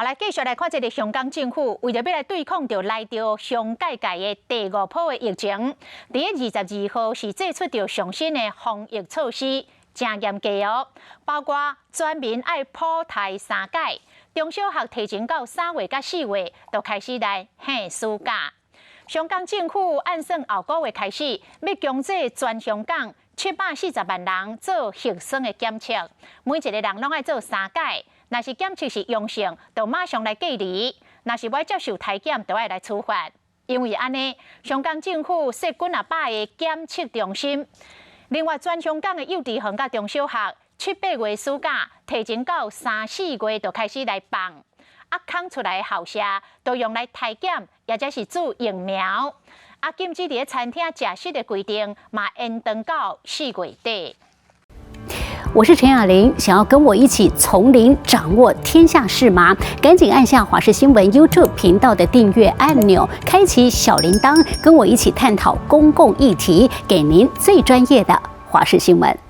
來繼續來看這个香港政府為著欲來對抗著來著上界界的第五波的疫情，佇22號是祭出著上新的防疫措施，誠嚴格哦，包括全民愛普篩三擺，中小學提前到3月佮4月就開始來放暑假。香港政府按算後個月開始，欲強制全香港740萬人做核酸的檢測，每一个人攏愛做三擺。若是檢測是陽性，就馬上來隔離；若是無接受篩檢，就愛來處罰。因為按呢，香港政府設幾若百个檢測中心。另外，全香港的幼稚園佮中小學，七八月暑假提前到三四月就開始來放，啊，空出來的校舍都用來篩檢，抑者是注疫苗。啊，禁止佇餐廳食食的規定嘛延長到4月底。我是陳雅玲，想要跟我一起從零掌握天下事嗎？趕緊按下華視新聞 YouTube 頻道的訂閱按鈕，開啟小鈴鐺，跟我一起探討公共議題，給您最專業的華視新聞。